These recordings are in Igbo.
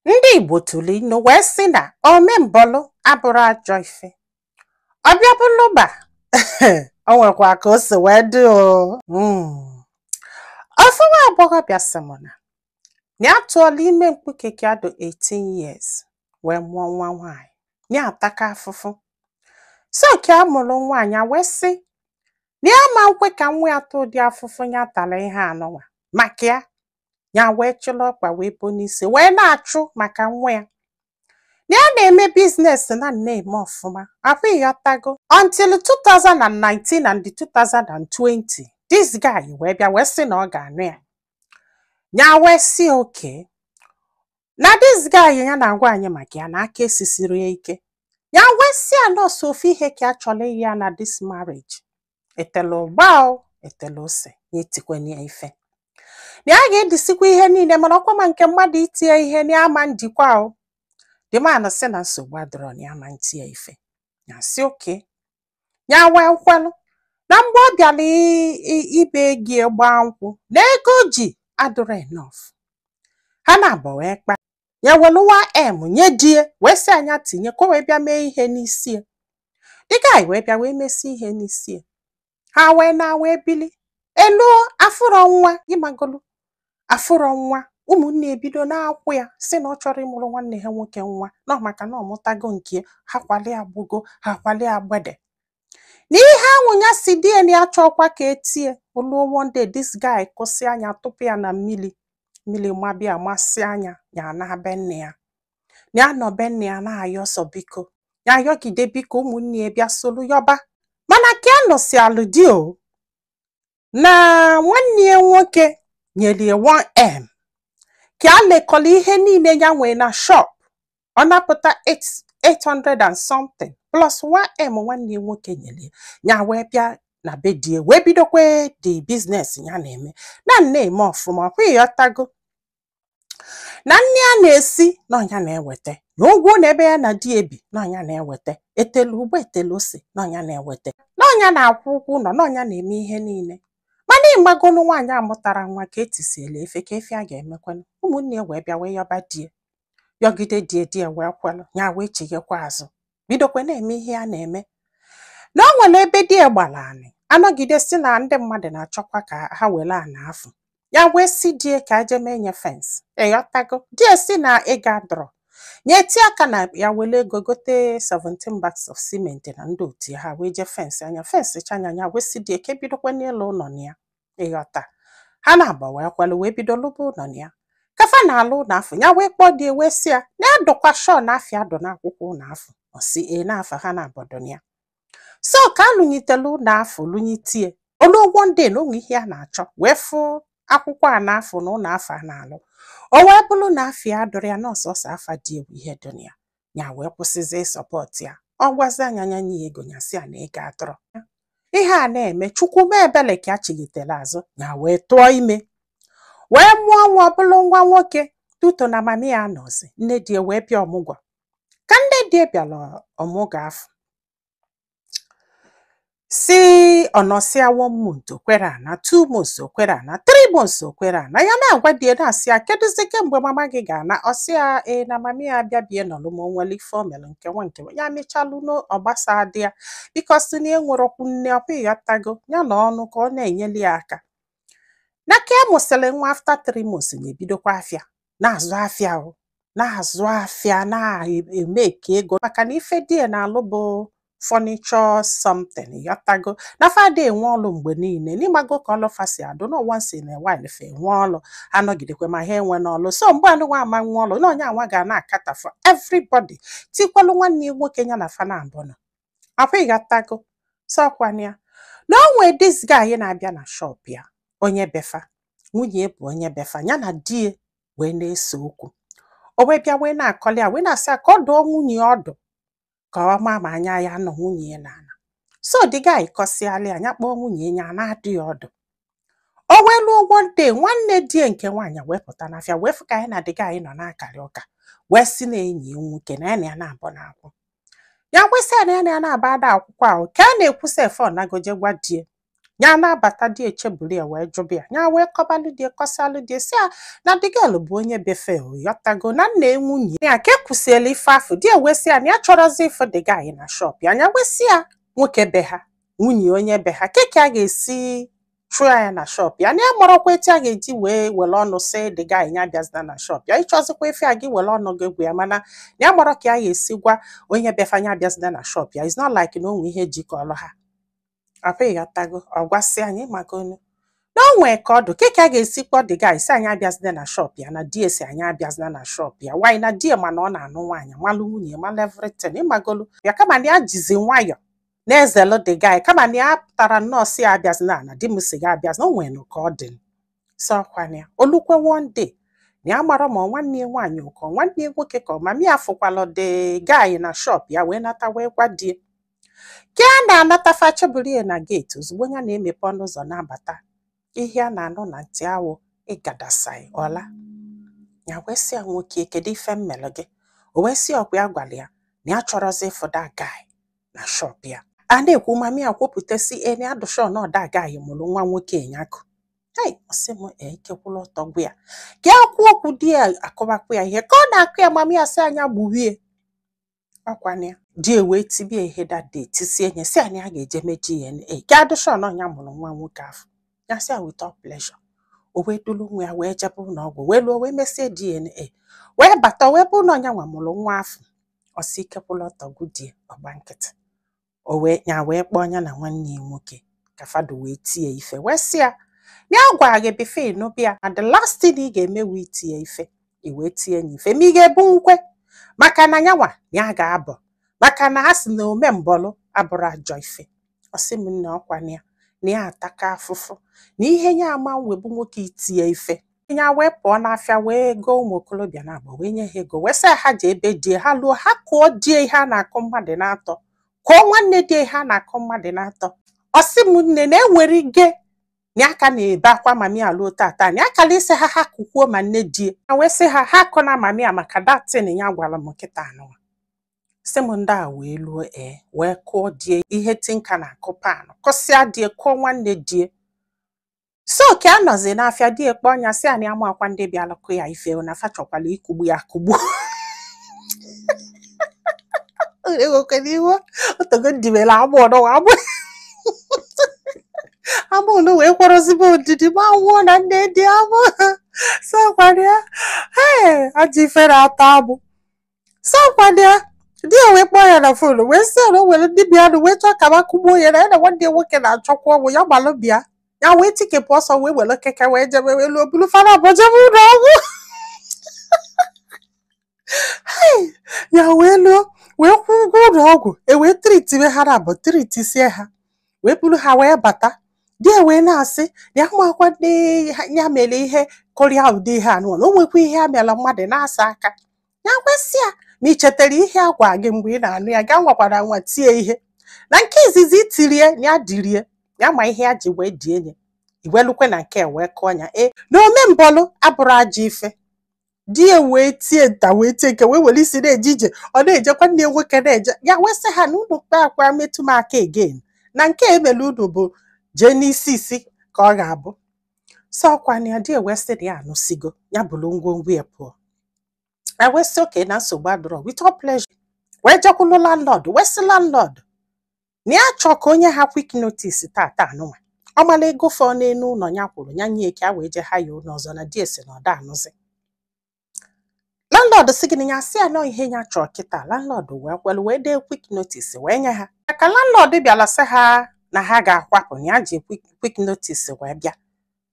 Ndị Igbo tụrụ inu wee sị na omembọlụ abụrụ ajọ ife. Ọ bịa bụlụ ma o nwekwa ka o si wee dị o. Ofu nwa agbọghọbịa sị m na ya tụọla ime mkpuke ka ya dị 18 years wee mụọ nwa nwaanyị. Ya ataka afụfụ. So ka a mụrụ nwaanyị a wee sị na ya ma nkwe ka nwa ya tụọ ụdị afụfụ ya tara ihe anụnwa maka ya. Ya wee chịrị ọkpa wee bo n'isi wee na-achụ maka nwa ya. Na ya na-eme business na na-eme ọfụma akwa ịghọtago until 2019 and 2020, this guy wee bịa wee sị na ọ ga-anụ ya. Ya wee sị okay, na this guy ya na-agwa anyị maka ya na aka esisiri ya ike. Ya wee sị ya nọọsụ ofu ihe ka a chọrọ ya na this marriage, etela ụgba o etela ose, ya etikwana ya ife, na ya ga-edisikwa ihe niile, mana ọkwa ma nke mmadụ itinye ihe na ya ama njikwa o. The man sị na nsogbu adịrọ, na ya ma ntinye ife. Ya sị okay. Ya wee kwelụ na mgbe ọ bịara ibe ego gbaa nkwụ na ego o ji adịrọ enough, ha na-abọ wee kpa. Ya welu 1M nye die wee sị anya tinye ka o wee bịa mee ihe n'isi ya. The guy wee bịa wee mesie ihe n'isi ya, ha wee na wee bili elu afụrọ nwa. Ịmagolu afụrọ nwa, ụmụnne ebido na-akwụ ya sị na ọ chọrọ ịmụrụ nwanne ha nwoke nwa nọ maka na ọ mụtago nke ha, kwali agbụgo ha kwali agbede na ihe anwụ. Ya si die na ya chọkwa ka etie oluo. One day this guy kwụsị anya tụpụ ya na mmiri, mmiri mabịa masị anya ya na be nne ya. Na ya nọ be nne ya na-ayọ sọ biko, ya ayọgide biko, ụmụnne ya bịa solu yọba. Mana ka ya nọsi alụ di o na nwanne ya nwoke nyere ya 1M ka a lekọrọ ihe niile ya nwee na shop, ọ napụta 800 and something plus 1M nwanne ya nwoke nyere ya. Ya wee bịa na be die wee bidokwe the business ya na-eme na na-eme ọfụma. Ọkwa ịghọtago na nne ya na-esi na ọnya na-eweta na ụgwọ na ebe ya na di ebi na ọnya na-eweta, etelu ugbo etelu ose na ọnya na-eweta, na ọnya na-akwụ ụgwọ ụlọ, na ọnya na-eme ihe niile. Mana ịgbagolu nwaanyị amụtara nwa ka etisiela efe ka efe a ga-emekwanụ. Ụmụnne ya wee bịa wee yọba die, yọgide die, die wee kwelụ. Ya wee chighekwa azụ bidokwe na-eme ihe a na-eme na o nwere ebe di ya gbara anị anọgide si na ndị mmadụ na-achọkwa ka ha were ana afụ. Ya wee si die ka eje mee nye fence. Ịghọtago, die si na ego adọrọ nye tie aka na ya were ego gote 17 bags of cement na ndị otu ha wee jee fence anya fence chanya. Ya wee si die ka ebidokwe n'ịlụ ụlọ na ya. Ịghọta, ha na-agba wee kwelu wee bido lụba ụlọ na ya. Kafa na-alụ ụlọ afọ, ya wee kpọọ die wee sị ya na ya dụkwa shọ na afịa dụ n'akwụkwọ ụlọ afọ. Ọ sị ee, na-afa ha na-abọdụ ya. So ka alụnyitelu ụlọ afọ lụnyitie olu, one day na onwe ihe a na-achọ wee fụ akwụkwọ a na-afụ na ụlọ afọ a na-alụ, o wee bụrụ na afọ ya dụrụ ya n'ọsọsọ afa dị egwu ihe dị na ya. Ya wee kwụsịzie support ya. Ọ gwazi anya ya nye ego, ya sị ya na ego atọrọ. Ihe a na-eme, Chukwu mee ebele ka a chigidere azụ, ya wee tụọ ime wee mụọ nwa, ọbụlụ nwa nwoke. Tuto na mami ya nọzi, nne di wee bịa ọmụgwọ. Ka nne di bịara ọmụgwọ afọ, si ọnọsịa 1 month okwere ana, 2 months okwere ana, 3 months okwere ana. Ya na-agwa di ya na-asị ya, kedụzi kemgbe mama gị ga-ana? Ọsị ya ee, na mami ya abịa bie nọlụ ma o nwere ife o mere nke nwa nke nwa. Ya mechalụ n'ọgbasa dị ya because na enwerokwu nne. Ọkwa ịghọtago, ya na ọnụ ka ọ na-enyeli ya aka na ka e mụsịrị nwa. After 3 months na-ebidokwa afịa, na-azụ afịa o na-azụ afịa na-eme ka ego, maka na ife di ya na-alụ bụ furniture something. Ịghọtago na fada enwe ọlụ mgbe niile n'ịmago ka ọlụ fa si adụ na once in a while fa enwe ọlụ, anọgidekwe ma ha enwe n'ọlụ. So mgbe anụnwa ama nwe ọlụ na onye anwa ga na-akata for everybody, tikwalụ nwanne ya nwoke ya na fa na abụọ nọ. Akwa ịghọtago, sọkwana ya na o nwee this guy na-abịa na shop ya, onye befa, nwunye bụ onye befa, ya na di ya wee na-ese okwu. O wee bịa wee na-akọli ya wee na-asị ya ka ọ dụọ nwunye ya ọdụ ka ọ maa ma anya ya nọ nwunye ya n'ala. So the guy kọsịalị ya, ya kpọọ nwunye ya na-adụ ya ọdụ. O wee lụọ. One day nwanne di ya nke nwaanyị wee pụta n'afịa wee fụ ka anyị na the guy nọ na-akarị ụka, wee sị na enyi ya nwoke na ya na ya na-abụ na-akwụ ya, kwesị ya na ya na ya na-aba ada akwụkwọ ahụ ka a na-ekwu sef. Ọ nagoje gwa die. Ya na-abata, di echeburu ya wee jụbụ ya. Ya wee kọbalụ di, kọsalụ di, si ya na the girl bụ onye befe yọtago na nna nwunye ya. Ka ekwusiela ife afụ, di wee sị ya na ya chọrọzi ịfụ the guy na shop ya. Anya wee sị ya, nwoke be ha, nwunye onye be ha, keke a ga-esi chụọ ya na shop ya, na ya marakwa etu a ga-eji wee were ọnụ sị the guy ya bịazina na shop ya. Ịchọzikwa ife a, gị were ọnụ gị gwa ya, mana na ya mara ka ya ga-esi gwa onye befe anya bịazina na shop ya. It's not like na onwe ihe jikọrọ ha akwa, ịghọtago? Ọ gwasị anyị maka onu na o nwee ka ọdụ keke a ga-esi kpọ the guy sị anyị abịazina na shop ya, na di esi anyị abịazina na shop ya. Wanyị na di ya, mana ọ na-anụ nwaanyị, malụ nwunye, malụ everything, ịmagolu ya. Kama na ya jizi nwayọ na-ezelụ the guy, kama na ya pụtara nnọọ si ya abịazina, na di m si gị abịazina. O nwere ka ọ dị sọkwana ya. Olukwe one day, na ya mara ma ọ nwanne ya nwaanyị ka ọ nwanne ya nwoke ka ọ mami ya fụkwalụ the guy na shop ya, wee nata wee gwa di ya. Ka a na-anata, facheburu ya na gate. Ozugbo ya na-emepe ọnụ ụzọ na-abata, ihe a na-anụ na ntị awụ ịgadasai ọla ya. Wee sị ya, nwoke, kedu ife m melụ gị? O wee sị ọkwa ya gwara ya na ya chọrọzi ịfụ that guy na shop ya. A na-ekwu, mami ya kwupụta si e na adụshọ na that guy mụrụ nwa nwoke enyakụ. Hei, ọ sị m e ikekwula ọtọ gwa ya ka ya kwuo okwu. Di ya akọbakwa ya ihe ka ọ na-akụ ya. Mami ya sị anya gbuwie ọkwana ya. Di e wee tibie ihe that day, tisie nye, si anyị a ga-eje mee DNA ka adụshọ na ọnya mụrụ nwa nwoke ahụ. Ya sị ya with all pleasure. O wee dulu nwa ya wee jebe ụlọ ọgwụ, wee lụọ, wee mesie DNA, wee bata, wee bụ na ọnya nwa mụrụ nwa afọ. Ọsị ikekwula ọtọ gwu die ọgba nkịtị. O wee nya wee kpọọ ya na nwanne ya nwoke ka fado wee tie ife, wee sị ya na ya gwara gị before ịnụbịa na the last thing ị ga-eme wee itinye ife. I wee tie ya ife, ma ị ga-ebu nkwe maka na nyanwa na ya ga-abọ, maka na a sị na ome mbọlụ abụrụ ajọ ife. Ọ sị m nna, ọkwa na ya na ya ataka afụfụ na ihe ya ama webụ nwoke itinye ife ya. Wee pụọ n'afịa, wee goo ụmụ okorobịa na agba, wee nye ha ego, wee sị ha ji ebe die ha lụọ, ha kụọ die ihe a na-akụ mmadụ na-atọ, kụọ nwanne die ihe a na-akụ mmadụ na-atọ. Ọ sị m nne, na enwere ige na aka na-ebe akwa mami alụọ tata na akala isi ha, ha kụkwuo ma nne die ha. Wee sị ha, ha kụ na mami a maka datin ya gwara m kịta anụwa. Sị m ndị a wee lụọ, ee, wee kụọ die ihe tinka na-akụ panụ, kụsịa die, kụọ nwanne die. So ka a nọzi n'afịa, die kpọọ ya, sị anyị ama akwa ndị bịara kụ ya ife na fa chọkwala ikugbu ya akụgbu. Ewekwana iwe, otogo ndibere agbụ ọnụwa agbụ agbụ unu wee kwọrọzibe odidi ma nwụọ na nne dị agbụ. So kwara ya, ee, ajọ ife na-ata agbụ. So kwara ya, di ya wee kpọọ ya na phone, wee sị ya na o nwere ndị bịanụ wee chọọ ka makụgbuo ya, na ya na nwanne ya nwoke na-achọkwa ọgwụ ya gbalụ bịa. Ya wee tikepụ ọsọ, wee were keke wee jebe, wee lụọ, bulu fara abụọ jebe ụlọ ọgwụ. Ya wee lụọ, wee kwụọ ụgwọ ụlọ ọgwụ, e wee treatibe ha na abụọ, treatisie ha, wee buru ha wee bata. Di ya wee na-asị na ya makwa ndị ya mere ihe kụrịa ụdị ihe anụ, na o nwekwa ihe ya mere mmadụ na-asa aka ya. Kwesị ya ma ị chetara ihe a gwa gị mgbe ị na-anụ ya, gaa nwakwara nwa tie ihe na nke izizi itirie na ya dirie ya, ma ihe ya ji wee die nye iwelukwe na nke wee kụọ ya. E na ome mbọlụ abụrụ ajọ ife. Di ya wee tie nta, wee tie nke, wee were isi na-eje ije, ọ na-ejekwa nne nwoke na-eje. Ya wee sị ha na unu kpe akwa metụ m aka again, na nke emere unu bụ jee n'isi isi ka ọ ga-abụ sọkwana ya. Di ya wee sị na ya anụsigo, ya bụrụ ngwongwo ya pụọ. E wee sị oke na nsogbu adịrọ, with all pleasure. Wee jekwulu landlord, wee sị landlord na ya chọọ ka onye ha quick notice tata anụnwa, ọ mara ego fọ n'elu ụlọ ya kwụrụ ya nye ka ya wee jee ha ya ụlọ ọzọ, na di esi na ọda anụzi. Landlord sị gịnị? Ya sị ya nọ ihe ya chọọ kịta. Landlord wee kwelu, wee dee quick notice wee nye ha. Ka landlord bịara sị ha na ha ga-akwapụ, na ya ji quick notice wee bịa,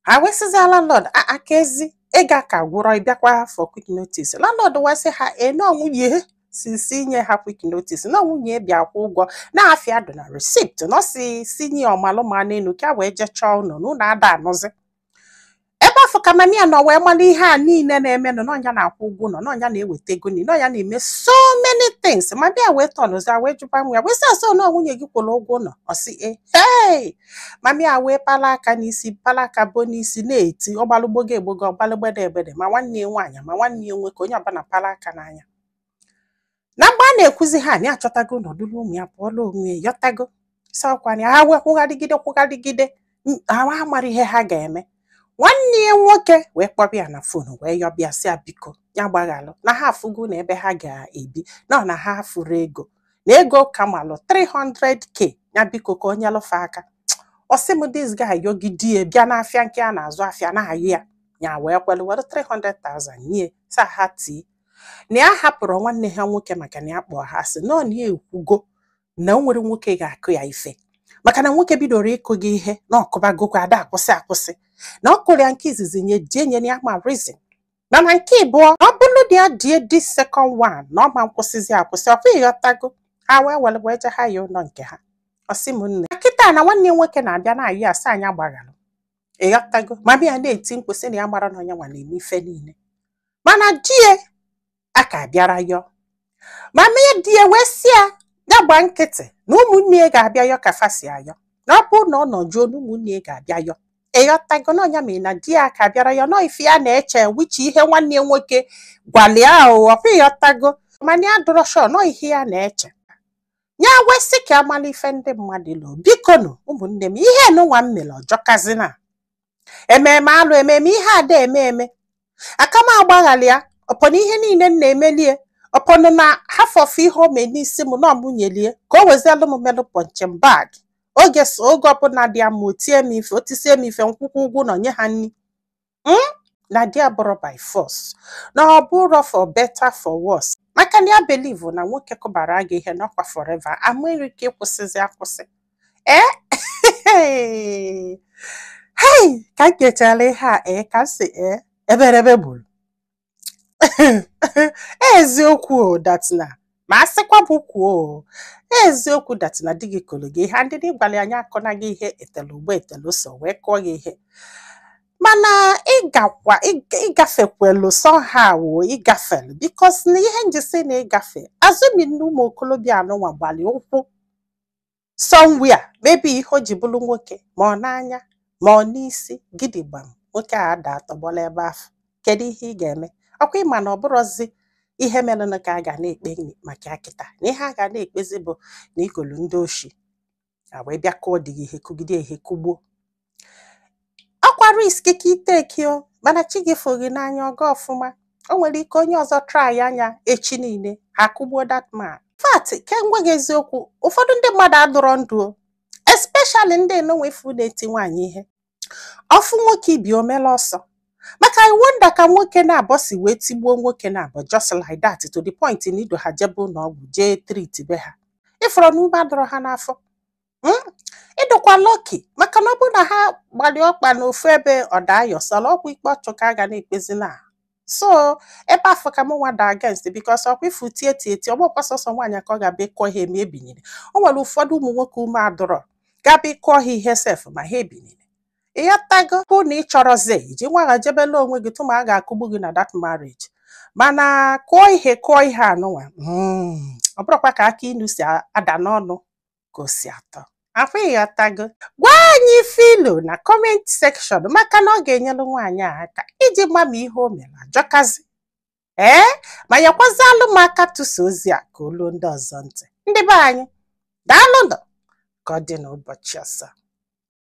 ha wee sịzia landlord aka ezi ịga ka gwụrọ ịbịakwa for quick notice. Landlord wee sị ha e nọ nwunye si nye ha quick notice, na nwunye bịa kwụ ụgwọ na-afịa dụ na receipt, na ọ si nye ọmalụ ma n'elu ka wee jee chọọ ụlọ na ụlọ ada anụzi. Ebe afọ ka mami ya nọ wee mara ihe a niile na-emenụ, n'ọnya na-akwụ ụgwọ ụlọ, n'ọnya na-eweta ego nri, n'ọnya na-eme so many things. Ma bịa wee tọnụzi, wee jụba nwa ya, wee sị asọ na nwunye gị kwụrụ ụgwọ ụlọ? Ọ sị e. Hey, mami ya wee pala aka n'isi, pala aka bo n'isi, na-eti ọgbalụgbogo egbogo, ọgbalụgbede egbede, ma nwanne ya nwaanyị ma nwanne ya nwoke, onye ọbụla pala aka n'anya. Na mgbe a na-ekwuzi, ha anyị achọtago nọdụrụ ụmụ ya pụọla onwe ya, yọtago sọkwana ya. Ha wee kwụgharịgide kwụgharịgide. Ha mara ihe ha ga-eme. Nwanne ya nwoke wee kpọbịa ya na phone, wee yọbịa, sị ya biko, ya gbaghalụ, na ha afụgo na ebe ha ga-ebi nọ na ha furu ego, na ego kamalụ 300K, ya biko ka o nyelụfe aka. Ọ sị m, this guy yọgidie, bịa n'afịa nke a na-azụ afịa na-ayụ ya, ya wee kwelu were 300,000 nye sa ha tii na ya hapụrụ nwanne ha nwoke, maka na ya kpọọ ha asị nọ na ya ekwugo na o nwere nwoke ga-akụ ya ife, maka na nwoke bidoro ịkụ gị ihe na ọkụbagokwa ada akwụsị akwụsị, na ọ kụrụ ya nke izizi nye die nye ya ma reason, mana nke ịbụọ, ọ bụrụ na ya die this second one, na ọ ma nkwụsịzi akwụsị. Ọ ịghọtago? Ha wee were wee je ha ya ụlọ nke ha. Ọ sị m, nne, kịta na nwanne ya nwoke na-abịa na-ayị asị anya gbaghalụ, ịghọtago? Ma bịa na-eti mkpu sị na ya mara na onye nwa na-eme ife niile, mana die a ka bịara yọọ mama ya. Die wee sị ya ya gba nkịtị, na ụmụnne ya ga-abịa yọ ka fa si ayọ, na ọ bụrụ na ọ nọ jụọ na ụmụnne ya ga-abịa yọ, ịghọtago? Na ọnya mere na di ya ka bịara yọ nọ ife ya na-eche wichi ihe nwanne ya nwoke gwalịa o. Ọkwa ịghọtago? Mana ya dụrọ sure nọ ihe ya na-eche. Ya wesị ka amala ife ndị mmadụ lụ. Bikonu, ụmụnne m, ihe nụnwa m mere ọjọkazina ememe alụ ememe ihe ada eme eme aka m agbaghalị ya ọpọna ihe niile m na-emelie, ọpọnụ na half of ihe o mee n'isi m na ọmụ nyelie ka o wezialụ m melụ punching bag. Oge so oge ọbụla dị ya mma, o tie m ife, o tisie m ife, nkwụkwọ ụgwọ nọ nye ha nri. Na di abụrụ by force, na ọ bụrụ for better for worse, maka na ya believe na nwoke kụbara gị ihe n'ọkwa forever, amụrụ ike ịkwụsịzi akwụsị. Ee, hei, ka m kechara ihe a, ee, ka m si ee eberebe gburu eziokwu o, that na ma a sịkwa bụ kwuo o eziokwu that na di gị kụrụ gị ihe ndị dị gwara anyị akụna gị ihe etelu ugbo etelu so wee kụọ gị ihe, mana ịgakwa ịgafekwelu somehow o, ịgafelu, because na ihe njisi na ịgafe azụmi na ụmụ okolobịa anụnwa gbalị ụkwụ somewhere, maybe ihe o ji bụrụ nwoke, ma ọ n'anya ma ọ n'isi gidigbam, nwoke a ada atọgbọla ebe afọ. Kedu ihe ị ga-eme? Ọkwa ịma na ọ bụrọzi ihe merenụ ka a ga na-ekpe maka ya kịta, na ihe a ga na-ekpezi bụ na igolu ndị oshi a wee bịa kụọ dị gị ihe, kụgide ihe, kụgbuo. Ọkwa risk ka iteki o, mana chi gị fụ gị n'anya ọga ọfụma. O nwere ike onye ọzọ try anya echi niile, ha kụgbuo that man. Fact, ke ngwa gị eziokwu, ụfọdụ ndị mmadụ adụrọ ndụ o, especially ndị enonwe ifu na-eti nwaanyị ihe ọfụ nwoke ibi omela ọsọ, maka I wonder ka nwoke na-abọ si wee tigbuo nwoke na-abọ just like that, to the point na ido ha jebe ụlọ ọgwụ jee treat be ha, ịfọrọ na ume adọrọ ha n'afọ. Ịdụkwa lucky, maka na ọ bụrụ na ha gbalị ọkpa n'ofu ebe ọda ayọsala ọkwa ikpe ọchụ ka a ga na-ekpezi na so ebe afọ ka mụ nwa da against, because ọkwa ifu tie tie tie, ọgbọkwa sọsọ nwaanyị ka ọ ga-abịa ịkọ ihe ma ebinyere. O nwere ụfọdụ ụmụ nwoke ume adọrọ ga-abịa ịkọ ha ihe sef ma ha ebinyere, ịghọtago? Bụ na ị chọrọzi iji nwagha jebela onwe gị tụma, a ga-akụgbu gị na that marriage. Mana kụọ ihe, kụọ ihe anụnwa, ọ bụrụkwa ka aka inu si ada n'ọnụ ka o si atọ afọ, ịghọtago? Gwa anyị filo na comment section, maka na ọ ga-enyere nwaanyị a aka iji ma ma ihe o mere ajọkazi. Ee, ma nyekwazalụ m aka tụsa ozi a ka olu ndị ọzọ ntị. Ndị be anyị, daalụnụ. Ka ọ dị n'ụbọchị ọzọ.